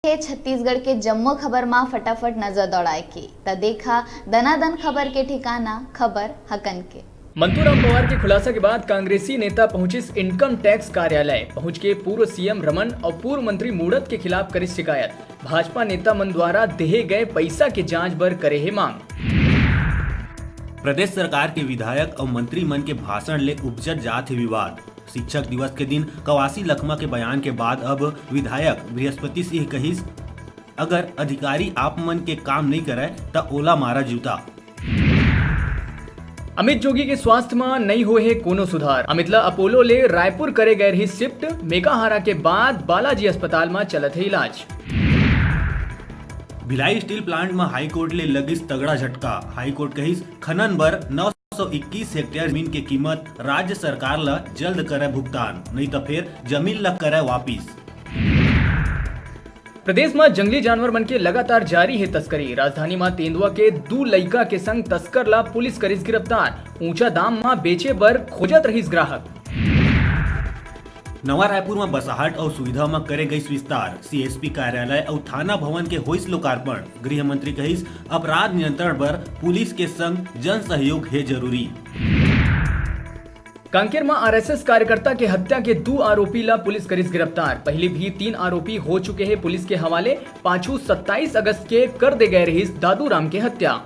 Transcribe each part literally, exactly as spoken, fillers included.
हे छत्तीसगढ़ के जम्मो खबर मा फटाफट नजर दौड़ाए के, त देखा दनादन खबर के ठिकाना, खबर हकन के। मंतूराम पवार के खुलासा के बाद कांग्रेसी नेता पहुंचिस इनकम टैक्स कार्यालय, पहुंच के पूर्व सीएम रमन अउ पूर्व मंत्री मूणत के खिलाफ करिस शिकायत। भाजपा नेता मन द्वारा देहे गए पैसा के जांच बर करे हे मांग। प्रदेश सरकार के विधायक अउ मंत्री मन के भाषण ले उपजत जात हे विवाद। शिक्षक दिवस के दिन कवासी लखमा के बयान के बाद अब विधायक बृहस्पति सिंह कहिस, "अगर अधिकारी आप मन के काम नइ करय, त ओला मारा जूता।" अमित जोगी के स्वास्थ्य म नइ होए हे कोनो सुधार। अमित ल अपोलो ले रायपुर करे गए रहिस शिफ्ट। मेकाहारा के बाद बालाजी अस्पताल म चलत हे इलाज। भिलाई स्टील प्लांट म हाईकोर्ट ले लगिस तगड़ा झटका। हाईकोर्ट कहिस, खनन बर नौ सौ इक्कीस हेक्टेयर जमीन के कीमत राज्य सरकार ल जल्द करय भुगतान, नइ त फेर जमीन ल करय वापिस। प्रदेश म जंगली जानवर मन के लगातार जारी हे तस्करी। राजधानी म तेंदुआ के दू लइका के संग तस्कर ला पुलिस करिस गिरफ्तार। ऊंचा दाम म बेचे बर खोजत रहिस ग्राहक। नवा रायपुर म बसाहट अउ सुविधा म करे गइस विस्तार। सीएसपी कार्यालय अउ थाना भवन के होइस लोकार्पण। गृह मंत्री कहिस, अपराध नियंत्रण बर पुलिस के संग जन सहयोग हे जरूरी। कांकेर म आरएसएस कार्यकर्ता के हत्या के दू आरोपी ला पुलिस करिस गिरफ्तार। पहिली भी तीन आरोपी हो चुके हे पुलिस के हवाले। पाछू सत्ताईस अगस्त के कर दे गए रहिस दादू राम के हत्या।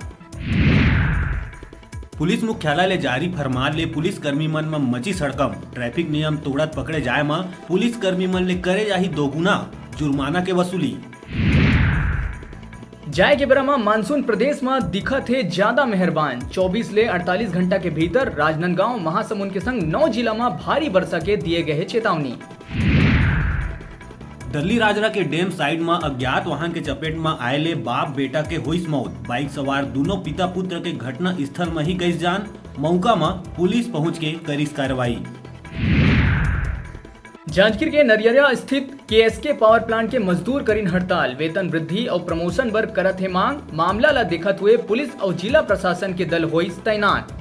पुलिस मुख्यालय ले जारी फरमान ले पुलिसकर्मी मन म मचिस हड़कंप। ट्रैफिक नियम तोड़त पकड़े जाए म पुलिसकर्मी मन ले करे जाही दोगुना जुर्माना के वसूली। जाए के बेरा म मानसून प्रदेश म दिखत हे ज्यादा मेहरबान। चौबीस ले अड़तालीस घंटा के भीतर राजनांदगांव, महासमुंद के संग नौ जिला म भारी वर्षा के दिए गए हे चेतावनी। दल्लीराजरा के डैम साइड म अज्ञात वाहन के चपेट म आए ले बाप बेटा के होइस मौत। बाइक सवार दूनों पिता पुत्र के घटना स्थल म ही गइस जान। मौका म पुलिस पहुंच के करिस कार्रवाई। जांजगीर के नरियरा स्थित केएसके पावर प्लांट के मजदूर करिन हड़ताल, वेतन वृद्धि अउ प्रमोशन बर करत हे मांग। मामला ला देखत हुए पुलिस अउ जिला प्रशासन के दल होइस तैनात।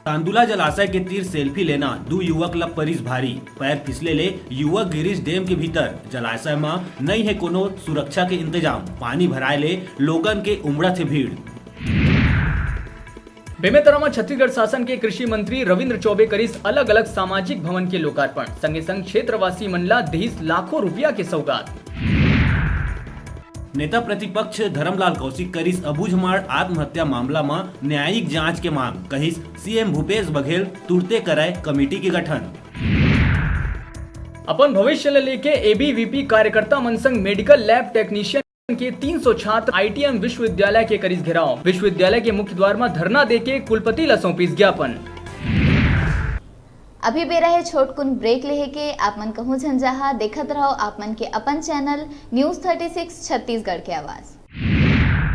तांदुला जलाशय के तीर सेल्फी लेना दू युवक ला परिस भारी, पैर फिसले ले युवक गिरिस डैम के भीतर। जलाशय म नइ हे कोनो सुरक्षा के इंतजाम, पानी भराए ले लोगन के उमड़त हे भीड़। बेमेतरा म छत्तीसगढ़ शासन के कृषि मंत्री रविंद्र चौबे करिस अलग-अलग सामाजिक भवन के लोकार्पण, संगे संग क्षेत्रवासी मन ला दिहिस लाखों रुपया के सौगात। नेता प्रतिपक्ष धरमलाल कौशिक करिस अबूझमाड़ आत्महत्या मामला म न्यायिक जांच के मांग, कहिस सीएम भूपेश बघेल तुरते करय कमेटी के गठन। अपन भविष्य ल लेके एबीवीपी कार्यकर्ता मन संग मेडिकल लैब टेक्नीशियन के तीन सौ छात्र आईटीएम विश्वविद्यालय के करिस घेराव। विश्वविद्यालय के मुख्य द्वार म धरना देके कुलपति ल सौंपिस ज्ञापन। अभी बेरा हे छोटकुन ब्रेक लेहे के। आप मन कहूं झन जहां, देखत रहो आप मन के अपन channel news thirty six Chhattisgarh के आवाज।